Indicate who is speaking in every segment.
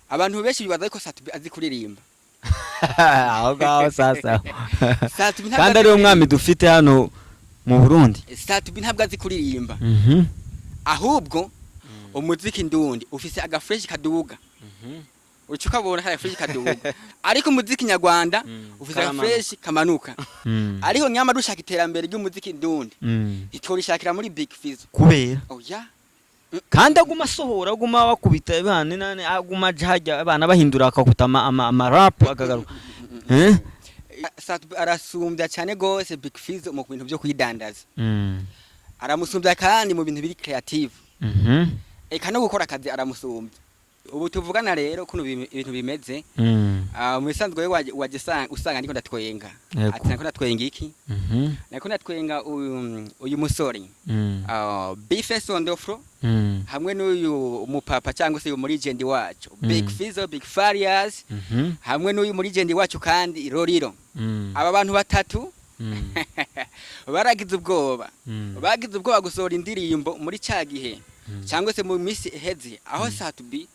Speaker 1: Abantu benshi bibaza ko Sat-B azi kuririmba.
Speaker 2: Aho ngaho sasa.
Speaker 1: Sat-B ntabwo
Speaker 2: kandi
Speaker 1: azi
Speaker 2: ariwe mwami
Speaker 1: kuririmba.
Speaker 2: Dufite hano mu Burundi.
Speaker 1: Sat-B ntabwo azi kuririmba, ahubwo umuziki ndundi ufise aga fresh kaduga, uca ukabona kaya fresh kaduga, ariko umuziki nyarwanda ufise aga
Speaker 2: Karamanuka.
Speaker 1: fresh kamanuka. Ariko nyama dushaka iterambere ry'umuziki ndundi, ntitorishakira muri Big Fizzo.
Speaker 2: Kubera?
Speaker 1: Oya.
Speaker 2: Kandi aguma asohora, aguma bakubita abana nane, aguma aja hajya abana bahindura, akakubita ama rap akagaruka, eh.
Speaker 1: Sat-B arasumbya cyane gose Big Fizzo mu bintu byo kwidandaza. Aramusumbya kandi mu bintu biri creative. Eka no gukora akazi aramusumbya. Ubu tuvugana rero kuno ibintu bimeze, mu bisanzwe wewe waje usanga ndiko ndatwenga. Ati nako ndatwenga iki? Nako ndatwenga uyu musore B-Face on the floor hamwe n'uyu mupapa cyangwa se uyu muri legend wacu Big Fizzo, Big Farious, hamwe n'uyu muri legend wacu kandi Roriro. Aba bantu batatu baragize ubwoba, bagize ubwoba gusohora indirimbo muri cya gihe cyangwa se mu minsi iheze aho Sat-B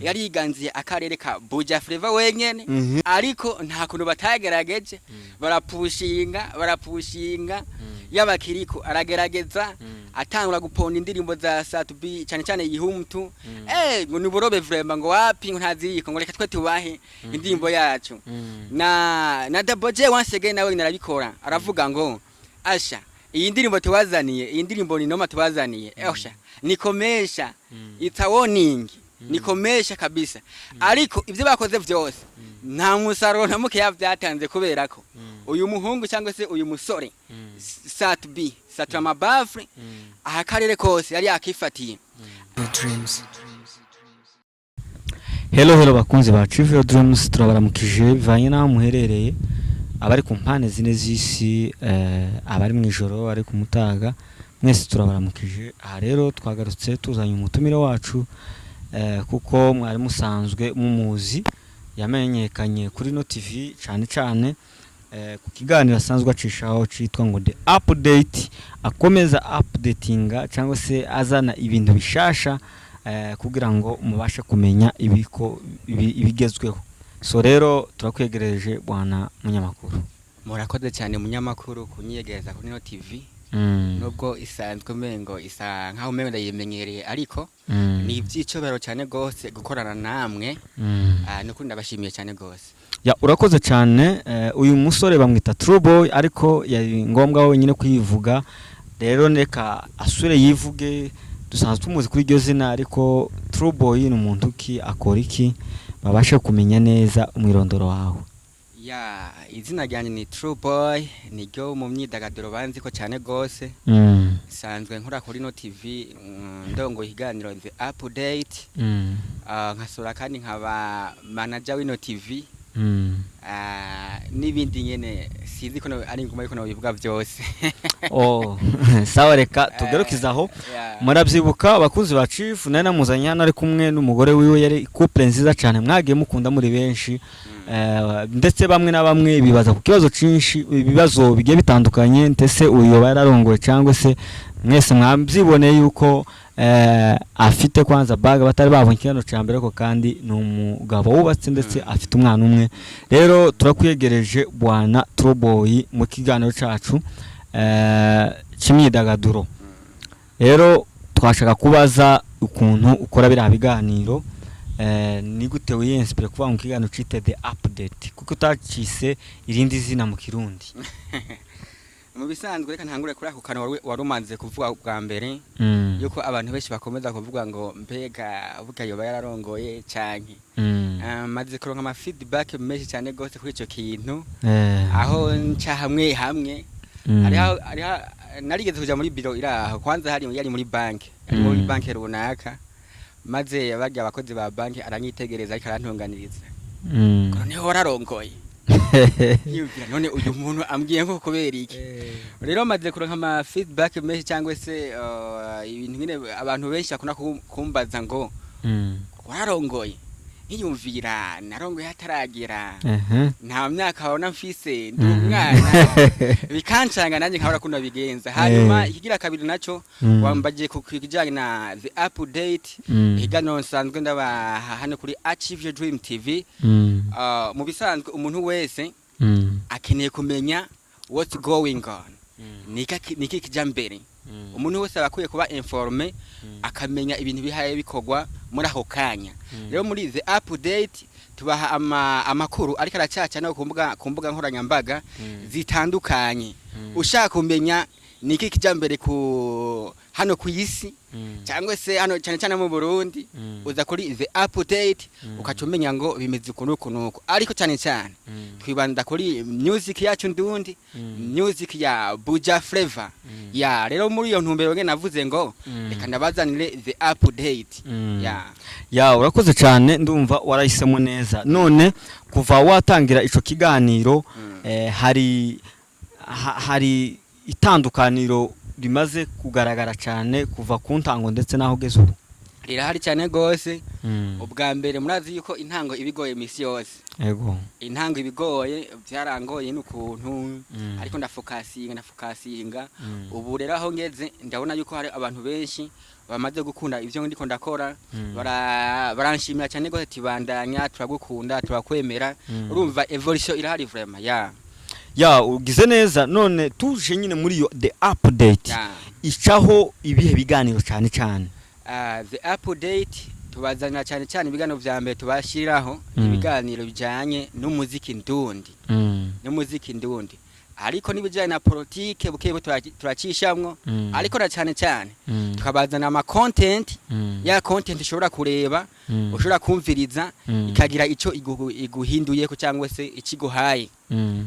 Speaker 1: yari yiganziye akarere ka Buja Flava wenyene. Ariko nta kuntu batagerageje, barapushinga, barapushinga, yaba Kiriko aragerageza, atangura guponda indirimbo za Sat-B, cyane cyane yihumtu, ngo ni burobe vraiment, ngo wapi, ngo ntaziriko, ngo reka twe tubahe indirimbo yacu. Na Double J once again nawe narabikora, aravuga ngo asha iyi ndirimbo tubazaniye, iyi ndirimbo ni noma tubazaniye, asha nikomesha, it's a warning, nikomesha kabisa. Ariko ibyo bakoze vyose nta musaruro na mukeya byatanze, kubera ko uyu muhungu cyangwa se uyu musore Sat B Satura Mabafre aha karere kose yari yakifatiye.
Speaker 3: Dreams.
Speaker 2: Hello, hello bakunzi ba Trivial Dreams, turabaramukije bivanye n'aho muherereye, abari ku mpande zine z'isi, abari mu ijoro, abari ku mutaga, mwese turabaramukije. Aha rero twagarutse tuzanye umutumire wacu, kuko mwari musanzwe mumuzi, yamenyekanye kuri no TV cyane cyane ku kiganiro asanzwe acishaho cyitwa ngo The Update, akomeza updatinga cyangwa se azana ibintu bishasha kugira ngo mubashe kumenya ibigezweho. So rero turakwegereje, bwana munyamakuru.
Speaker 1: Murakoze cyane munyamakuru kunyiyegereza kuri no TV, nubwo isanzwe umengo isa nkaho umengo ndayimenyereye, ariko ni iby'icobero cyane gose gukorana namwe. Nukuri ndabashimiye cyane gose.
Speaker 2: Ya, urakoze cyane. Uyu musore bamwita True Boy, ariko yari ngombwa wenyine kuyivuga. Rero reka asure yivuge, dusanzwe tumuzi kuri iryo zina, ariko True Boy ni umuntu ki, akora iki, babashe kumenya neza umwirondoro wawe.
Speaker 1: Ya, izina ryanjye ni True Boy, niryo mu myidagaduro banzi ko cyane gose. Sanzwe nkora kuri no TV, ndongo ikiganiro The Update. Nkasura kandi nkaba manager w'ino TV. N'ibindi nyene sinzi ko ari ngoma yuko nobivuga byose.
Speaker 2: Oh, sawa, reka tugarukize aho.
Speaker 1: Yeah.
Speaker 2: Murabyibuka abakunzi ba Chief, nari namuzanye hano ari kumwe n'umugore wiwe, yari couple nziza cyane mwagiye mukunda muri benshi. Ndetse bamwe na bamwe bibaza ku kibazo cinshi, ibibazo bigiye bitandukanye, ndetse uyu yoba yararongoye cyangwa se, mwese mwabyiboneye yuko afite kwanza baga batari babonye ikiganiro cya mbere, ariko kandi ni umugabo wubatse ndetse afite umwana umwe. Rero turakwegereje, bwana True Boy, mu kiganiro cacu cy'imyidagaduro. Rero twashaka kubaza ukuntu ukora biriya biganiro, ni gute wiyinspire kuvuga mu kiganiro cite The Update, kuko utacise irindi zina mu Kirundi?
Speaker 1: Mu bisanzwe reka ntangure kuri ako kantu wari umaze kuvuga bwa mbere, yuko abantu benshi bakomeza kuvuga ngo mbega burya yoba yararongoye canke. Maze kuronka ama feedback menshi cyane gose kuri ico kintu, aho nca hamwe hamwe, hariho narigeze kuja muri biro iraho kwanza, hari yari muri banki, yari muri banki runaka, maze barya abakozi ba banki aranyitegereza ariko arantunganiriza ngo noneho wararongoye. Yumvira none uyu muntu ambwiye ngo kubera iki? Rero maze kuronka ama feedback menshi cyangwa se ibintu nyine abantu benshi bakunda kumbaza ngo wararongoye. Nkiyumvira narongoye hataragera, nta myaka babona mfise, ndi umwana, bikancanga nanjye nkabura kuno bigenza. Hanyuma ikigira kabiri naco, wambagiye ku kijyanye na The Update, ikiganiro nsanzwe ndabaha hano kuri Achieve Your Dream TV. Mu bisanzwe umuntu wese akeneye kumenya what's going on, niki kija mbere. Umuntu wese aba akwiye kuba informé, akamenya ibintu bihaye bikorwa muri ako kanya. Rero muri The Update tubaha amakuru ariko aracaca no ku mbuga nkoranyambaga zitandukanye. Ushaka kumenya niki kija mbere ku hano ku isi, cyangwa se hano cyane cyane mu Burundi, uza kuri The Update, ukaca umenya ngo bimeze uku n'uku n'uku. Ariko cyane cyane twibanda kuri music yacu ndundi, music ya Buja Flavor. Ya, rero muri iyo ntumbero nge navuze ngo reka ndabazanire The Update. Ya.
Speaker 2: Ya, urakoze cyane, ndumva warahisemo neza. None kuva watangira ico kiganiro, hari itandukaniro rimaze kugaragara cyane kuva ku ntango ndetse n'aho ugeze ubu?
Speaker 1: Rirahari cyane gose. Ubwa mbere murazi yuko intango ibigoye misi yose. Intango ibigoye, byarangoye n'ukuntu, ariko ndafokasinga, ndafokasinga. Ubu rero aho ngeze ndabona yuko hari abantu benshi bamaze gukunda ivyo ndiko ndakora. Baranshimira cyane gose, tibandanya, turagukunda, turakwemera. Urumva evolution irahari vraiment, ya.
Speaker 2: Ya, ugize neza. None tuje nyine muri iyo The Update, icaho ibihe biganiro cyane cyane?
Speaker 1: The Update tubazanira cyane cyane ibiganiro vya mbere tubashiriraho, ibiganiro bijanye n'umuziki ndundi, n'umuziki ndundi, ariko n'ibijanye na politike buke buke turacishamwo. Ariko na cyane cyane tukabazana ama content, ya content ushobora kureba, ushobora kumviriza, ikagira ico iguhinduyeko cyangwa se ikiguhaye.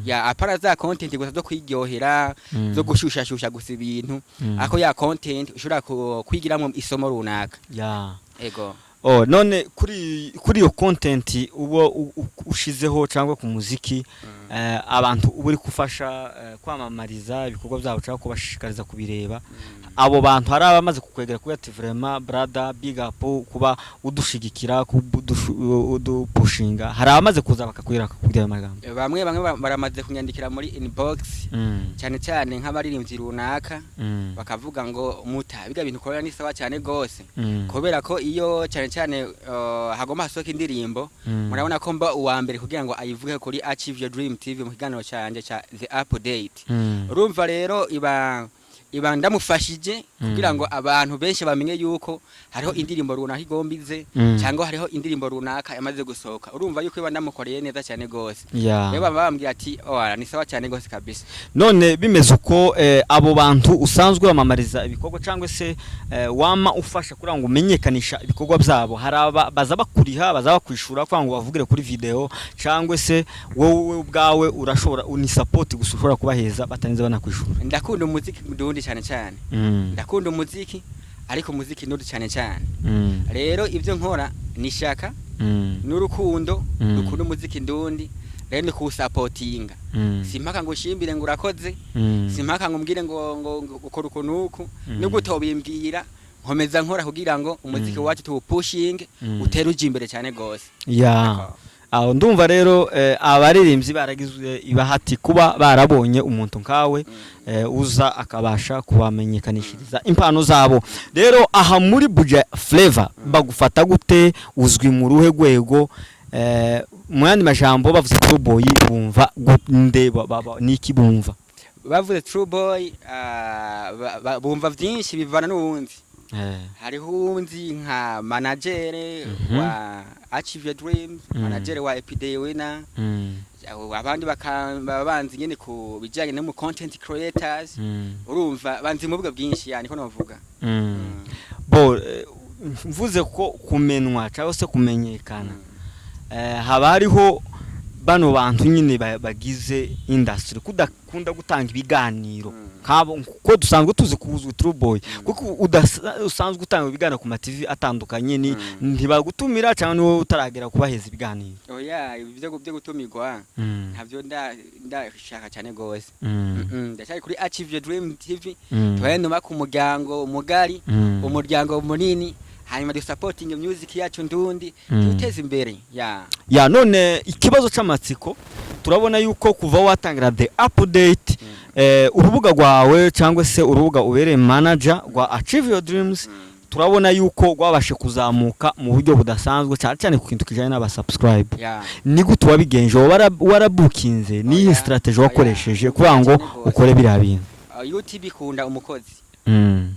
Speaker 1: Ya, apara za content gusa zo kwiryohera, zo gushushashusha gusa ibintu, ako ya content ushobora kwigiramo isomo runaka. Ego.
Speaker 2: Oh, none kuri iyo content uba ushizeho cyangwa ku muziki, abantu uba uri gufasha kwamamariza ibikorwa byabo cyangwa kubashishikariza kubireba, abo bantu hari abamaze kukwegera kuba ati: "Vraiment brother, big up kuba udushigikira, kuba udupushinga"? Hari abamaze kuza bakakwira, bakakubwira ayo magambo?
Speaker 1: Bamwe bamwe baramaze kunyandikira muri inbox, cyane cyane nk'abaririmbyi runaka, bakavuga ngo: "Muta biga bintu ukorera ni sawa cyane gose." Kubera ko iyo cyane cyane hagomba hasohoka indirimbo, murabona ko mba uwa mbere kugira ngo ayivuge kuri Achieve Your Dream TV mu kiganiro cyanjye cya The Update. Urumva rero iba ndamufashije kugira ngo abantu benshi bamenye yuko hariho indirimbo runaka igomba ize, cyangwa hariho indirimbo runaka yamaze gusohoka. Urumva yuko iba ndamukoreye neza cyane gose. Rero baba bambwira ati: "Oh, ni sawa cyane gose kabisa."
Speaker 2: None bimeze uko, abo bantu usanzwe wamamariza ibikorwa cyangwa se wama ufasha kugira ngo umenyekanisha ibikorwa byabo, hari aba baza bakuriha, baza bakwishura kugira ngo bavugire kuri video, cyangwa se wowe ubwawe urashobora ni support gusa ushobora kubaheza batarinze banakwishura?
Speaker 1: Ndakunda umuziki ndundi cyane cyane. Ndakunda umuziki, ariko umuziki ndundi cyane cyane. Rero ibyo nkora ni ishaka n'urukundo rukunda umuziki ndundi. Rero ni kuwusapotinga. Simpaka ngo ushimbire ngo urakoze, simpaka ngo umbwire ngo ukora uku n'uku. Nubwo utobimbwira, nkomeza nkora kugira ngo umuziki wacu tuwupushinge, utere uja imbere cyane gose.
Speaker 2: Ya, aho ndumva rero abaririmbyi baragizwe ibahati kuba barabonye umuntu nkawe uza akabasha kubamenyekanishiriza impano zabo. Rero aha muri Buja Flavor bagufata gute? Uzwi mu ruhe rwego? Mu yandi majambo, bavuze True Boy bumva nde? Niki bumva?
Speaker 1: Bavuze True Boy, bumva byinshi bivana n'uwundi. Hariho uwundi nka manager wa Achieve Your Dreams, manager wa Epidey Winner. Abandi bakaba banzi nyene ku bijyanye no mu content creators. Urumva banzi mu buga bwinshi, yani ko novuga.
Speaker 2: Bo mvuze ko kumenwa cyangwa se kumenyekana, haba hariho bano bantu nyine bagize industry kudakunda gutanga ibiganiro nk'abo, kuko dusanzwe tuzi kuzwi True Boy, kuko usanzwe utanga ibiganiro ku ma TV atandukanye, ni ntibagutumira cyangwa niwowe utaragera kubaheza ibiganiro?
Speaker 1: Oya, ibi byo gutumirwa ntabyo ndashaka cyane gose. Ndacyari kuri Achieve Your Dream TV. Tubaye numa ku muryango mugari, umuryango munini. Hanyuma dusapotinge music yacu ndundi, tuteze imbere ya.
Speaker 2: Ya, none ikibazo c'amatsiko, turabona yuko kuva watangira The Update, urubuga rwawe cyangwa se urubuga ubereye manager rwa Achieve Your Dreams, turabona yuko rwabashe kuzamuka mu buryo budasanzwe, cyane cyane ku kintu kijanye n'aba subscribe. Ni gute wabigenje? Warabukinze? Niyihe strategy wakoresheje kugira ngo
Speaker 1: Cyane gose.
Speaker 2: ukore biriya bintu?
Speaker 1: YouTube ikunda umukozi.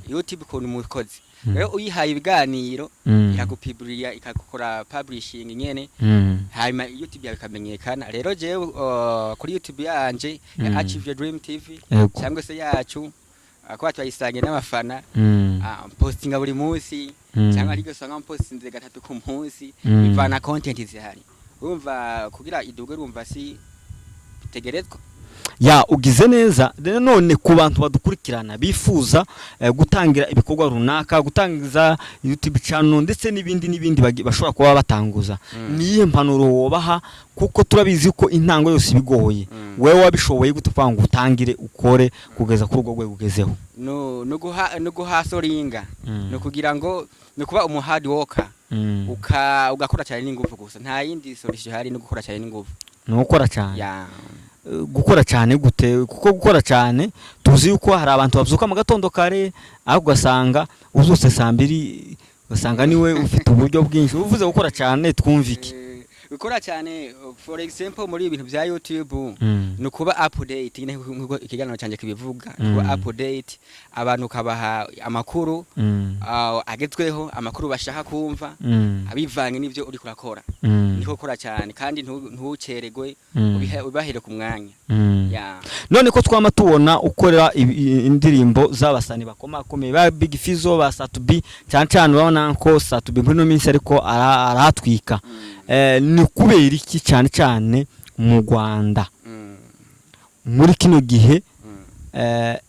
Speaker 1: YouTube ikunda umukozi. Rero uyihaye ibiganiro, iragupiburiya, ikagukora publishing nyene, hanyuma YouTube yawe ikamenyekana. Rero jewe kuri YouTube yanje ya Achieve Your Dream TV, cyangwa se yacu, kuba twayisangiye n'abafana, postinga buri munsi, cyangwa ariko usanga mpostinze gatatu ku munsi, bivana content zihari. Urumva kugira iduge, urumva si bitegerezwa.
Speaker 2: Ya, ugize neza. Rero none ku bantu badukurikirana bifuza gutangira ibikorwa runaka, gutangiza YouTube channel ndetse n'ibindi n'ibindi bashobora kuba batanguza, niyihe mpanuro wobaha? Kuko turabizi ko intango yose ibigoye. Wewe wabishoboye gute kugira ngo utangire ukore kugeza kuri urwo rwego ugezeho?
Speaker 1: No guhasoringa, no kugira ngo no kuba umu hard worker, ugakora cyane n'ingufu gusa. Nta yindi solution ihari, no gukora cyane n'ingufu.
Speaker 2: Ni ugukora cyane?
Speaker 1: Ya.
Speaker 2: Gukora cyane gute? Kuko gukora cyane tuzi yuko hari abantu babyuka mu gatondo kare, ariko ugasanga uzuse saa 2, ugasanga niwe ufite uburyo bwinshi. Uvuze gukora cyane twumva iki?
Speaker 1: Gukora cyane, for example, muri ibintu bya YouTube, ni ukuba update nyine nkuko ikiganiro cyanjye kibivuga, ni ukuba update, abantu ukabaha amakuru agezweho, amakuru bashaka kumva, abivanye n'ibyo uri kurakora. Niko gukora cyane, kandi ntuceregwe, ubibahere ku mwanya. Ya.
Speaker 2: None ko twama tubona ukorera indirimbo z'abasani bakomakomeye ba Big Fizzo, ba Sat-B, cyane cyane urabona ko Sat-B muri ino minsi ariko arahatwika. Ni kubera iki cyane cyane mu Rwanda muri kino gihe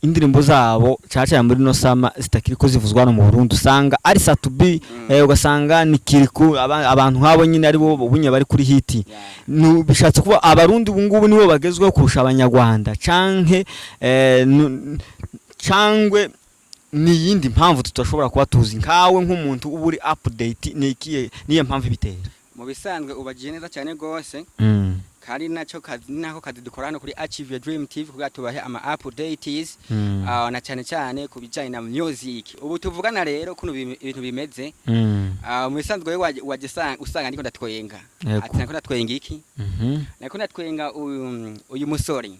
Speaker 2: indirimbo zabo cyane cyane muri ino summer zitakiri ko zivuzwa hano mu Burundi? Usanga ari Sat-B, ugasanga ni Kirikou, abantu nk'abo nyine ari bo bunye bari kuri hit. Bishatse kuba Abarundi ubu ngubu nibo bagezweho kurusha Abanyarwanda, canke cangwe ni iyindi mpamvu tudashobora kuba tuzi? Nkawe nk'umuntu uba uri update, ni ikihe, niyo mpamvu ibitera?
Speaker 1: Mu bisanzwe ubagiye neza cyane rwose, kandi nacyo kazi, nako kazi dukora hano kuri Achieve Your Dream TV, kugira tubahe ama updates, na cyane cyane ku bijyanye na music. Ubu tuvugana rero kuno ibintu bimeze, mu bisanzwe wewe waje usanga ndiko ndatwenga. Ati nako ndatwenga iki? Nako ndatwenga uyu musore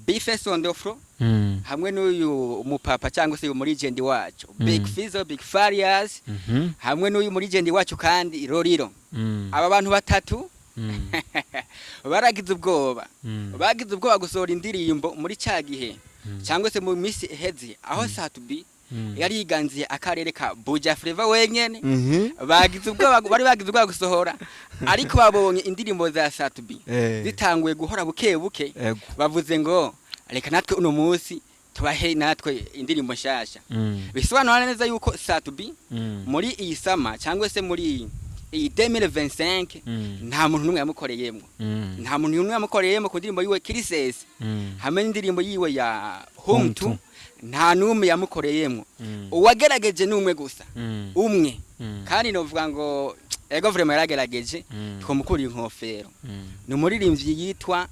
Speaker 1: Bface on the floor, hamwe n'uyu mupapa cyangwa se uyu muri legend wacu Big Fizzo, Big Farious, hamwe n'uyu muri legend wacu kandi Roriro. Aba bantu batatu baragize ubwoba, bagize ubwoba gusohora indirimbo muri cya gihe, cyangwa se mu minsi iheze, aho Sat-B yari yiganziye akarere ka Buja Flavor wenyene. Bagize ubwoba, bari bagize ubwoba gusohora, ariko babonye indirimbo za Sat-B zitanguye guhora buke buke, bavuze ngo reka natwe uno munsi tubahe natwe indirimbo nshasha. Bisobanura neza yuko Sat-B muri iyi summer, cyangwa se muri iyi 2025, nta muntu n'umwe yamukoreyemo, nta muntu n'umwe yamukoreyemo ku ndirimbo yiwe Kirisesi, hamwe n'indirimbo yiwe ya Home
Speaker 2: Home
Speaker 1: 2.
Speaker 2: Two.
Speaker 1: Nta n'umwe yamukoreyemo. Uwagerageje ni umwe gusa, umwe, kandi novuga ngo ego, vraiment yaragerageje, twamukuriye inkofero. Ni umuririmbyi yitwa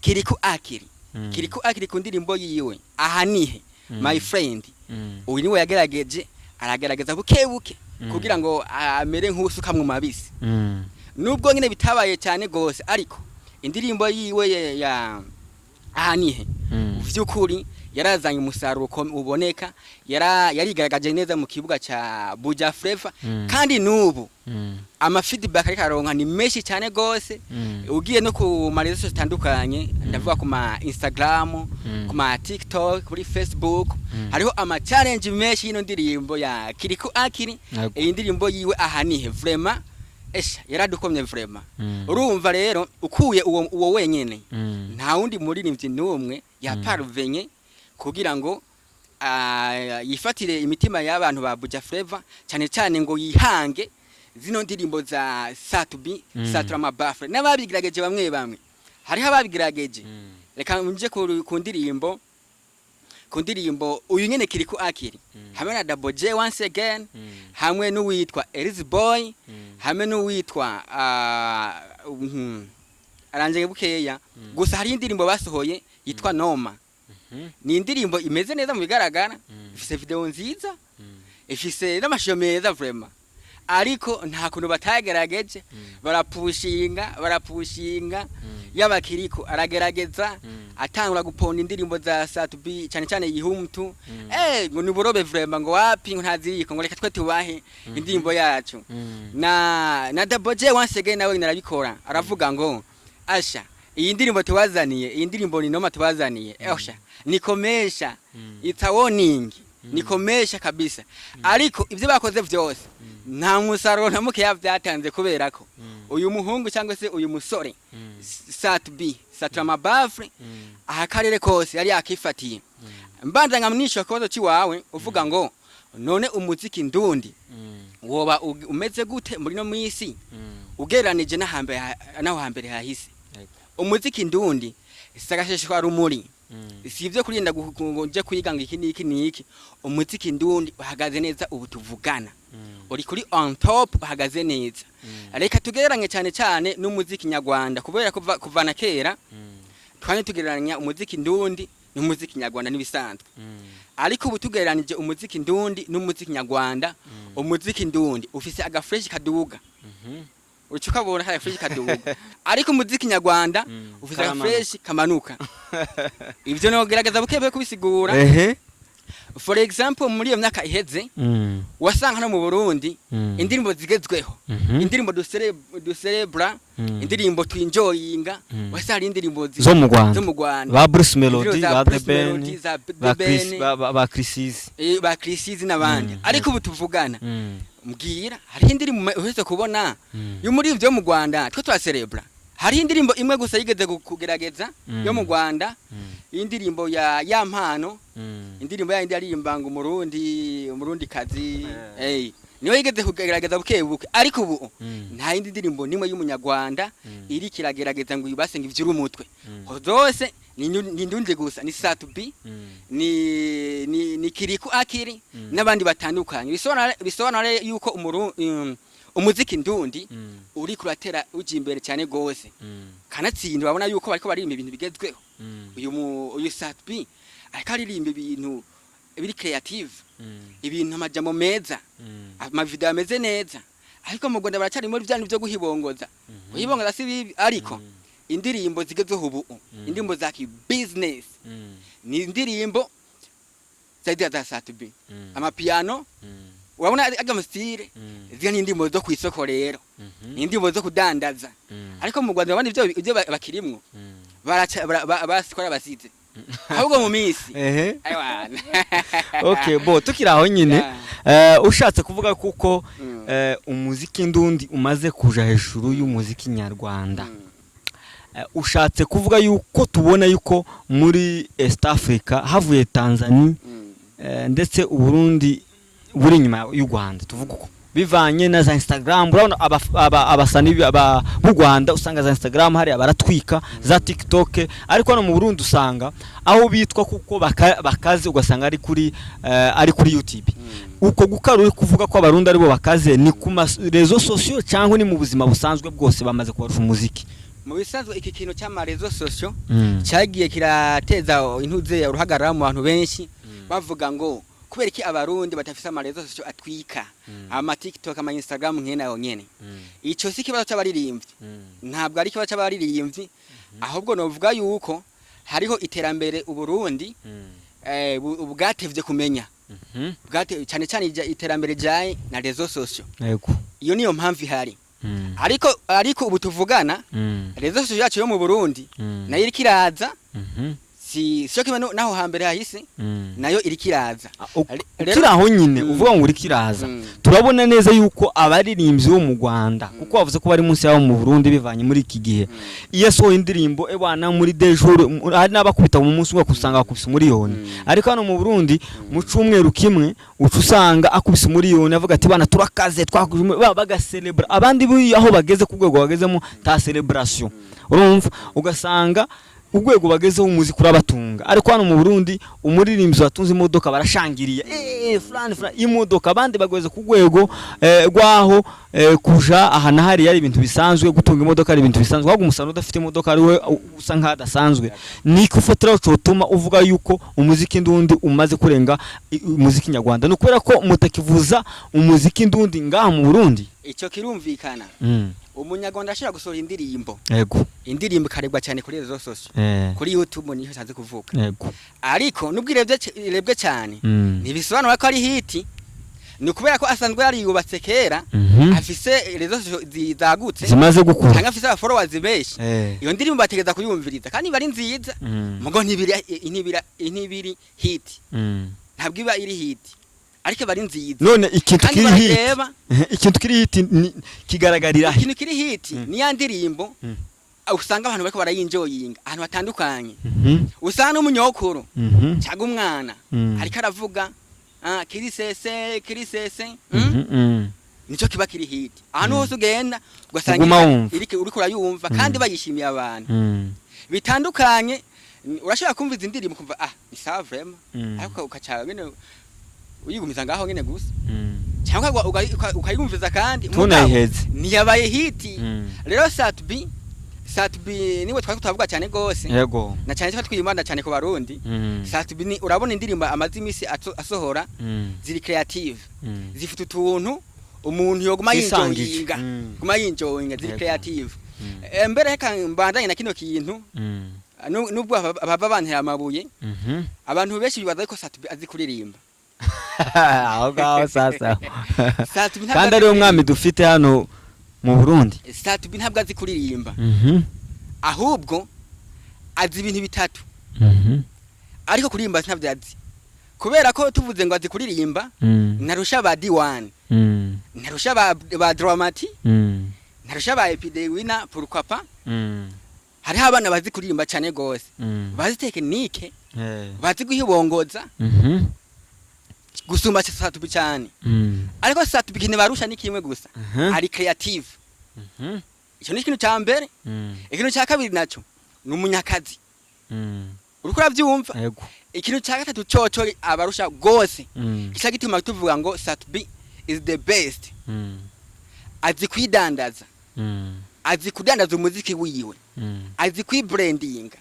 Speaker 1: Kirikou Akili. Kirikou Akili ku ndirimbo yiwe Aha Nihe, My Friend. Uyu niwe yagerageje, aragerageza buke buke kugira ngo amere nk'usukamwe mabisi, nubwo nyine bitabaye cyane gose, ariko indirimbo yiwe ya Aha Nihe, vy'ukuri yarazanye umusaruro uboneka, yarigaragaje neza mu kibuga ca Buja Flavor. Kandi n'ubu ama feedback ariko aronka ni menshi cyane gose. Ugiye no ku ma réseaux zitandukanye, ndavuga ku ma Instagram, ku ma TikTok, kuri Facebook, hariho ama challenge menshi y'ino ndirimbo ya Kirikou Akili. Iyi ndirimbo yiwe Aha Nihe, vraiment, esha yaradukomye vraiment. Urumva rero ukuye uwo wenyene, nta wundi muririmbyi n'umwe yaparuvenye kugira ngo yifatire imitima y'abantu ba Buja Flavor, cyane cyane ngo yihange zino ndirimbo za Sat-B, Satura Mabafre n'ababigerageje bamwe bamwe. Hariho ababigerageje. Reka nje ku ndirimbo Ku ndirimbo uyu nyene Kirikou Akili hamwe na Double J once again, hamwe n'uwitwa Elise Boy, hamwe n'uwitwa aranje bukeya gusa. Hari indirimbo basohoye yitwa Noma. Ni indirimbo imeze neza mu bigaragara, ifise video nziza, ifise n'amashusho meza vraiment, ariko nta kuntu batagerageje. Barapushinga, barapushinga, yaba Kirikou aragerageza, atangura guponda indirimbo za Sat-B, cyane cyane Yihumtu, ngo ni burobe vraiment, ngo wapi, ngo ntaziriko, ngo reka twe tubahe indirimbo yacu. Na Double J once again nawe narabikora, aravuga ngo asha, iyi ndirimbo tubazaniye, iyi ndirimbo ni noma tubazaniye, asha nikomesha, it's a warning, nikomesha kabisa. Ariko ibyo bakoze byose nta musaruro na mukeya byatanze, kubera ko uyu muhungu cyangwa se uyu musore Sat-B Satura Bafre aha karere kose yari yakifatiye. Mbanza nkamwisha kibazo ciwawe uvuga ngo none umuziki ndundi woba umeze gute muri no mwisi ugereranije n'ahambere naho hambere hahise? Umuziki ndundi sagasheshwa rumuri, si ibyo kurinda ngo nje kwiga ngo iki n'iki n'iki. Umuziki ndundi uhagaze neza ubu tuvugana, uri kuri on top, uhagaze neza. Reka tugereranye cyane cyane n'umuziki nyarwanda, kubera kuva na kera twanye tugereranya umuziki ndundi n'umuziki nyarwanda n'ibisanzwe. Ariko ubu tugereranije umuziki ndundi n'umuziki nyarwanda, umuziki ndundi ufise agafresh kaduga, uca ukabona kaya fresh kaduga, ariko umuziki nyarwanda ufise
Speaker 2: Karamanuka.
Speaker 1: agafresh kamanuka. Ivyo nogerageza buke kubisigura. For example, muri iyo myaka iheze wasanga no mu Burundi indirimbo zigezweho, indirimbo ducelebra, indirimbo twinjoyinga, wasanga ari indirimbo
Speaker 2: zo mu Rwanda,
Speaker 1: zo mu Rwanda,
Speaker 2: ba Bruce
Speaker 1: indirimbo
Speaker 2: Melody,
Speaker 1: za
Speaker 2: ba The
Speaker 1: Bruce Melody,
Speaker 2: Ben,
Speaker 1: za The
Speaker 2: ba Chris,
Speaker 1: Ben,
Speaker 2: ba Chris Easy.
Speaker 1: Ba Chris Easy n'abandi. Ariko ubu tuvugana, mbwira, hariho indirimbo uhetse kubona yo muri ivyo mu Rwanda twe turacelebra? Hariho indirimbo imwe gusa yigeze kugerageza yo mu Rwanda, indirimbo ya Mpano, indirimbo yindi yaririmba ngo umurundi, umurundi kazi, niyo yigeze kugerageza buke buke. Ariko ubu nta yindi ndirimbo nimwe y'umunyarwanda iri kiragerageza ngo ibase ngo ivyure umutwe. Zose ni ndundi gusa, ni Sat-B, ni Kirikou Akili n'abandi batandukanye. Bisobanura yuko umuziki ndundi uri kuratera uja imbere cyane gose, kanatsinda babona yuko bariko baririmba ibintu bigezweho. Uyu Sat-B ariko aririmba ibintu biri creative, ibintu amajambo meza, amavideo ameze neza. Ariko mu Rwanda baracari muri bya byo guhibongoza. Guhibongoza si bibi, ariko indirimbo zigezweho ubu, indirimbo za ki business, ni indirimbo za Sat-B, amapiano, urabona aga mastyle ziga, ni indirimbo zo kwisoko rero, ni indirimbo zo kudandaza. Ariko mu Rwanda abandi ibyo bakirimwo baraca basikora basize ahubwo mu minsi. Aiwa.
Speaker 2: Okay, bo tukiri aho nyine, ushatse kuvuga kuko umuziki ndundi umaze kuja hejuru y'umuziki nyarwanda. Ushatse kuvuga yuko tubona yuko muri East Africa havuye Tanzania, ndetse Uburundi buri inyuma y'u Rwanda, tuvuga uko bivanye na za Instagram. Urabona abasani b'u Rwanda usanga za Instagram hariya baratwika, za TikTok, ariko hano mu Burundi usanga aho bitwa kuko bakaze ugasanga ari kuri YouTube. Uko gukara uri kuvuga ko abarundi aribo bakaze, ni ku réseaux sociaux cyangwa ni mu buzima busanzwe bwose bamaze kubarusha umuziki?
Speaker 1: Mu bisanzwe iki kintu cy'ama réseaux sociaux cyagiye kirateza intuze uruhagarara mu bantu benshi, bavuga ngo kubera iki abarundi badafise ama réseaux sociaux atwika, ama TikTok, ama Instagram nkene nyene. Ico si ikibazo c'abaririmbyi, ntabwo ari ikibazo c'abaririmbyi, ahubwo novuga yuko hariho iterambere Uburundi bwatevye kumenya, cyane cyane iterambere ryaye na réseaux sociaux. Iyo niyo mpamvu ihari. Ariko ubu tuvugana, réseaux sociaux yacu yo mu Burundi nayo iriko iraza, si sio kimwe naho hambere hahise, nayo iriko iraza.
Speaker 2: Ukiri aho nyine, uvuga ngo uriko iraza, turabona neza yuko abaririmbyi bo mu Rwanda, kuko bavuze ko bari munsi yabo mu Burundi bivanye muri iki gihe, iyo asohoye indirimbo ebana muri deux jours, hari n'abakubita mu munsi umwe usanga bakubise umuriyoni. Ariko hano mu Burundi mu cumweru kimwe uca usanga akubise umuriyoni, avuga ati bana turakaze twakuje bagacelebra. Abandi aho bageze ku rwego bagezemo ta celebration, urumva ugasanga Urwego bagezeho umuziki urabatunga, ariko hano mu Burundi umuririmbyi watunze imodoka barashangiriye, fulani fulani imodoka. Abandi bageze ku rwego rwaho kuja aha na hariya ari ibintu bisanzwe, gutunga imodoka ari ibintu bisanzwe, ahubwo umusaruro udafite imodoka ari we usa nkaho adasanzwe. Ni ufatiraho cotuma uvuga yuko umuziki ndundi umaze kurenga umuziki nyarwanda? Ni ukubera ko mutakivuza umuziki ndundi ngaha mu Burundi?
Speaker 1: Icyo kirumvikana. Umunyarwanda ashobora gusohora indirimbo, indirimbo ikarebwa cyane kuri réseaux sociaux, kuri YouTube niho nsanze kuvuga. Ariko nubwo irebwe cyane, ntibisobanura ko ari hit. Ni ukubera ko asanzwe yariyubatse kera, afise réseaux sociaux zagutse,
Speaker 2: zimaze gukura,
Speaker 1: cyangwa afise abafollowers benshi. Iyo ndirimbo bategeza kuyumviriza kandi iba ari nziza, mugo ntibiri hit. Ntabwo iba iri hit, ariko iba ari nziza.
Speaker 2: None ikintu
Speaker 1: Kandi
Speaker 2: kiri hit,
Speaker 1: barareba.
Speaker 2: ikintu kiri hit kigaragarira he?
Speaker 1: Ikintu kiri hit ni ya ndirimbo usanga abantu bariko barayinjoyinga ahantu hatandukanye, usanga n'umunyokuru cyangwa umwana ariko aravuga, ah, kiri sese kiri sese. Nico kiba kiri hit ahantu hose ugenda, ugasanga
Speaker 2: Uguma wumva.
Speaker 1: Uriko urayumva kandi bayishimiye abantu bitandukanye. Urashobora kumva izi ndirimbo ukumva, ah, ni sawa vraiment, ariko ukaca nyene uyigumiza ngaho nyene gusa, cyangwa ukayumviza kandi mugabo
Speaker 2: Tunayiheze.
Speaker 1: ntiyabaye hit. Rero Sat-B niwe twari tutavuga cyane gose, na cyane cyane twibanda cyane ku Barundi. Sat-B ni urabona indirimbo amaze imisi asohora, ziri creative, zifite utuntu umuntu yoguma
Speaker 2: Zisangije.
Speaker 1: yinjoyinga, guma yinjoyinga, ziri creative. Mbere reka mbandanye na kino kintu, nubwo abava bantera amabuye, abantu benshi bibaza ko Sat-B azi kuririmba.
Speaker 2: Aho ngaho sasa.
Speaker 1: Sat-B ntabwo
Speaker 2: Kandi
Speaker 1: azi
Speaker 2: ariwe mwami
Speaker 1: kuririmba.
Speaker 2: dufite hano mu Burundi.
Speaker 1: Sat-B ntabwo azi kuririmba, ahubwo azi ibintu bitatu, ariko kuririmba ntabyo azi, kubera ko tuvuze ngo azi kuririmba, ntarusha ba D1, ntarusha ba Drama-T, ntarusha ba Epidewina. Pourquoi pas? Hariho abana bazi kuririmba cyane gose, bazi technique, bazi guhibongoza gusumba Sat-B cyane. Ariko Sat-B ikintu barusha ni kimwe gusa, ari creative. Icyo ni ikintu cya mbere. Ikintu cya kabiri naco ni umunyakazi. Uriko uravyumva?
Speaker 2: Yego.
Speaker 1: Ikintu cya gatatu coco abarusha gose, gica gituma tuvuga ngo Sat-B is the best, azi kwidandaza, azi kudandaza umuziki wiwe, azi kwibrandinga.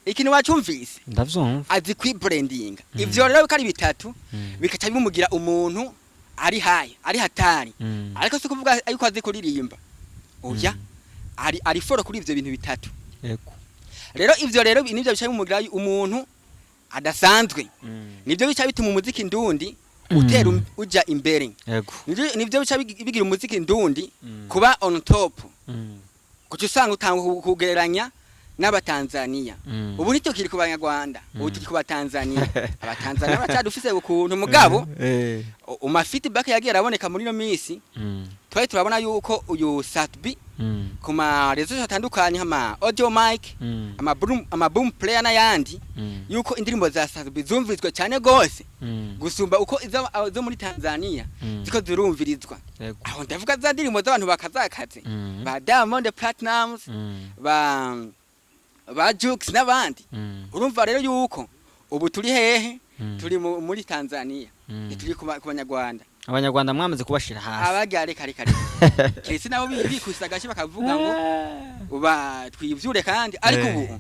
Speaker 1: Ikintu wacumvise?
Speaker 2: Ndavyumva.
Speaker 1: Azi kwibrandinga. Ivyo rero biko ari bitatu, bikaca bimugira umuntu ari hayi, ari hatari. Ariko si kuvuga yuko azi kuririmba, oya. Ari fort kuri ivyo bintu bitatu. Rero ivyo rero nivyo bica bimugira umuntu adasanzwe. Nivyo bica bituma umuziki ndundi utera uja imbere. Nivyo bica bigira umuziki ndundi kuba on top, kuko usanga utanga kugereranya n'Abatanzania. Ubu ntitukiri ku Banyarwanda, ubu turi ku Batanzania. Abatanzania baracyadufise ukuntu, mugabo uma feedback yagiye araboneka muri ino minsi, twari turabona yuko uyu Sat-B ku ma réseaux atandukanye nk'ama Audiomack, ama boom player n'ayandi, yuko indirimbo za Sat-B zumvirizwa cyane gose gusumba uko izo zo muri Tanzania ziko zirumvirizwa. Aho ndavuga za ndirimbo z'abantu bakazakaze, ba Diamond Platnumz, ba Jux n'abandi. Urumva rero yuko ubu turi hehe? Turi muri Tanzania, ntituri ku Banyarwanda.
Speaker 2: Abanyarwanda mwamaze kubashira hasi.
Speaker 1: Abarya reka reka reka, keretse nabo bikuse agashi bakavuga ngo uba twivyure kandi. Ariko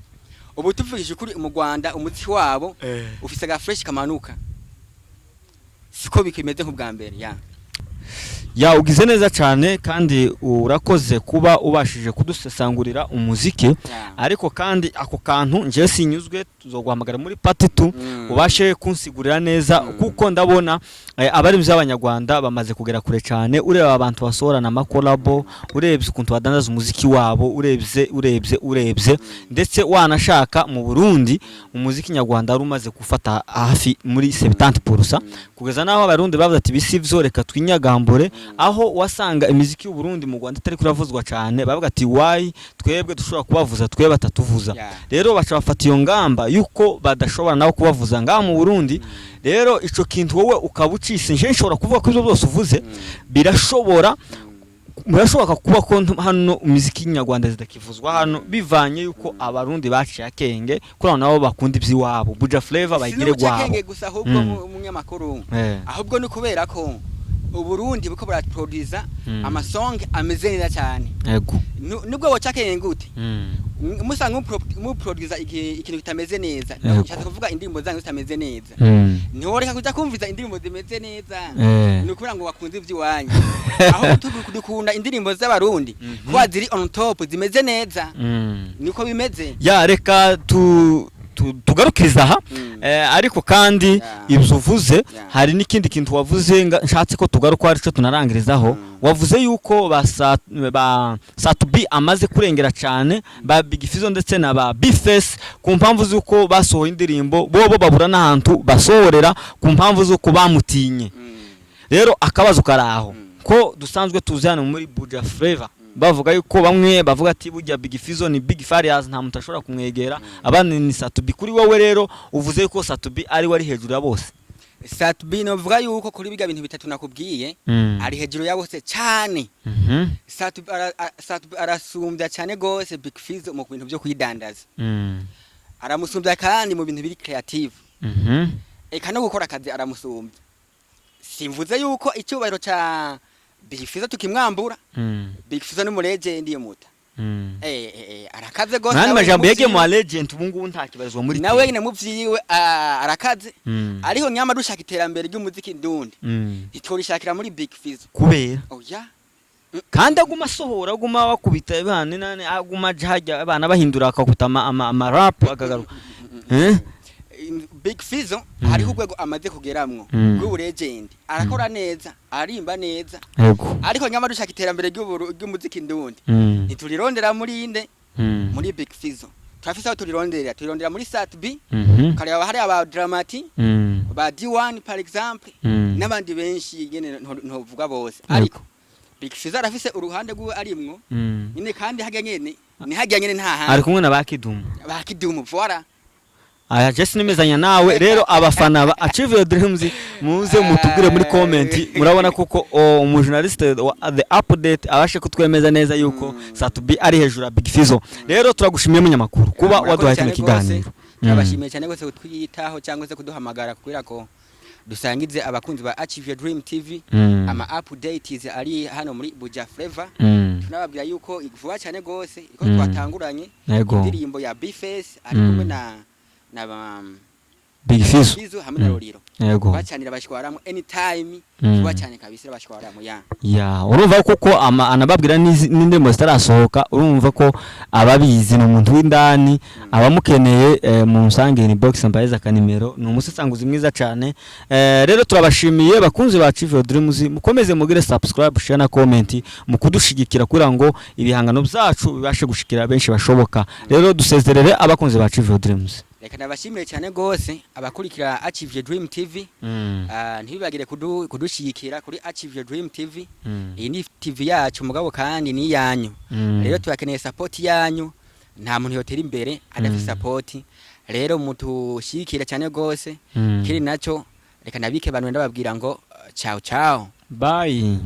Speaker 1: ubu tuvugije ukuri, mu Rwanda umuziki wabo ufise aga fresh kamanuka, siko bikimeze nk'ubwa mbere ya.
Speaker 2: Ya, ugize neza cyane kandi urakoze kuba ubashije kudusesangurira umuziki. Ariko kandi ako kantu njyewe sinyuzwe, tuzoguhamagara muri part 2, ubashe kunsigurira neza, kuko ndabona abarimvyi b'Abanyarwanda bamaze kugera kure cyane. Ureba abantu basohorana amacollabo, urebye ukuntu badandaza umuziki wabo, urebye ndetse wanashaka mu Burundi umuziki nyarwanda wari umaze gufata hafi muri 70%, kugeza n'aho Abarundi bavuze ati bisi vyo reka twinyagambure. Aho wasanga imiziki y'u Burundi mu Rwanda itari kuravuzwa cyane, bavuga ati why twebwe dushobora kubavuza, twe batatuvuza? Rero baca bafata iyo ngamba yuko badashobora nabo kubavuza ngaha mu Burundi. Rero ico kintu wowe ukaba ucise, nje nshobora kuvuga ko ivyo byose uvuze birashobora. Murashoboka kuba ko hano imiziki nyarwanda zidakivuzwa hano, bivanye yuko Abarundi baciye akenge kuri abo, nabo bakunda iby'iwabo, Buja Flavor bayigire gwabo.
Speaker 1: Akenge gusa ahubwo, umunyamakuru, ahubwo ni kubera ko Uburundi buko buraproduza amasong ameze neza cyane. Nubwo woca akenge gute, musanga muproduza ikintu kitameze neza, nshatse kuvuga indirimbo zanyu zitameze neza, ntiworeka kuja kumviza indirimbo zimeze neza. Ni ukubera ngo bakunze ivy'iwanyu, aho dukunda indirimbo z'Abarundi kuba ziri on top, zimeze neza. Niko bimeze.
Speaker 2: Ya, reka tugarukiriza aha. Ariko kandi ibyo uvuze, hari n'ikindi kintu wavuze nshatse ko tugaruka, arico tunarangirizaho. Wavuze yuko ba Sat-B amaze kurengera cyane ba Big Fizzo ndetse na ba Bface, ku mpamvu z'uko basohoye indirimbo bobo babura n'ahantu basohorera, ku mpamvu z'uko bamutinye. Rero akabazo kari aho, ko dusanzwe tuzi hano muri Buja Flavor bavuga yuko bamwe bavuga ati burya Big Fizzo ni Big Farious, nta muntu ashobora kumwegera, abandi ni Sat-B. Kuri wowe rero uvuze yuko Sat-B ari we ari hejuru ya bose?
Speaker 1: Sat-B, novuga yuko kuri biga bintu bitatu nakubwiye, ari hejuru ya bose cyane. Sat-B Sat-B arasumbya cyane gose Big Fizzo mu bintu byo kwidandaza. Aramusumbya kandi mu bintu biri creative. Eka no gukora akazi aramusumbya. Simvuze yuko icyubahiro ca Big Fizzo tukimwambura. Big Fizzo ni umulegend iyo muta. Arakaze gose.
Speaker 2: Nani
Speaker 1: Nawe
Speaker 2: majambo yagiye mu
Speaker 1: muvyiwe.
Speaker 2: legend, ubu ngubu nta kibarizwa muri
Speaker 1: Nawe
Speaker 2: team.
Speaker 1: nyine muvyiwe, arakaze. Ariho nyama dushaka iterambere ry'umuziki ndundi, ntiturishakira muri Big Fizzo.
Speaker 2: Kubera
Speaker 1: Oya.
Speaker 2: Kandi aguma asohora, aguma bakubita abana nane, aguma aja hajya abana bahindura, akakubita ama rap akagaruka, eh.
Speaker 1: Big Fizzo hariho urwego amaze kugeramwo rw'ubulegend, arakora neza, arimba neza. Ariko nyama dushaka iterambere ry'umuziki ndundi, ntiturirondera muri inde? Muri Big Fizzo. Turafise aho turirondera, turirondera muri Sat B. Kareba hari aba Dramati, ba D1 par exemple, n'abandi benshi nyene ntovuga bose. Ariko Big Fizzo arafise uruhande rwiwe arimwo nyine, kandi harya nyene ni harya nyene, nta
Speaker 2: Ari
Speaker 1: handi.
Speaker 2: kumwe na ba Kidumu.
Speaker 1: Ba Kidumu, voilà.
Speaker 2: Aya je sinimezanya nawe. Rero abafana ba Achieve Your Dreams, muze mutubwire muri comment. Murabona koko umujournaliste wa The Update abashe kutwemeza neza yuko Sat-B ari hejuru ya Big Fizzo. Rero turagushimiye munyamakuru kuba
Speaker 1: Murakoze
Speaker 2: waduhaye kino
Speaker 1: cyane rwose.
Speaker 2: kiganiro.
Speaker 1: Turabashimiye cyane rwose kutwiyitaho cyangwa se kuduhamagara kubera ko dusangize abakunzi ba Achieve Your Dream TV ama updates ari hano muri Buja Flavor. Tunababwira yuko vuba cyane rwose iko twatanguranye indirimbo ya Bface ari kumwe na ba
Speaker 2: Big Fizzo.
Speaker 1: Fizzo hamwe na Roriro. Bacanira bashwaramo anytime. Vuba cyane kabisa bashwaramo ya.
Speaker 2: Ya, urumva koko anababwira n'indirimbo zitarasohoka. Urumva ko ababizi, ni umuntu w'indani. Abamukeneye, munsange inbox mbahereza akanimero. Ni umusesanguzi mwiza cyane. Rero turabashimiye bakunzi ba Achieve Your Dreams, mukomeze mugire subscribe, share na comment mu kudushigikira kugira ngo ibihangano byacu bibashe gushikira benshi bashoboka. Rero dusezerere abakunzi ba Achieve Your Dreams.
Speaker 1: Reka nabashimire cyane rwose abakurikira Achieve Your Dream TV. Ntibibagire kudushigikira kuri Achieve Your Dream TV. Iyi ni TV yacu, mugabo kandi ni iyanyu. Rero turakeneye support yanyu. Nta muntu yotera imbere adafite support. Rero mutushigikira cyane rwose. Kiri naco, reka nabike abantu, ndababwira ngo ciao ciao.
Speaker 2: Bye.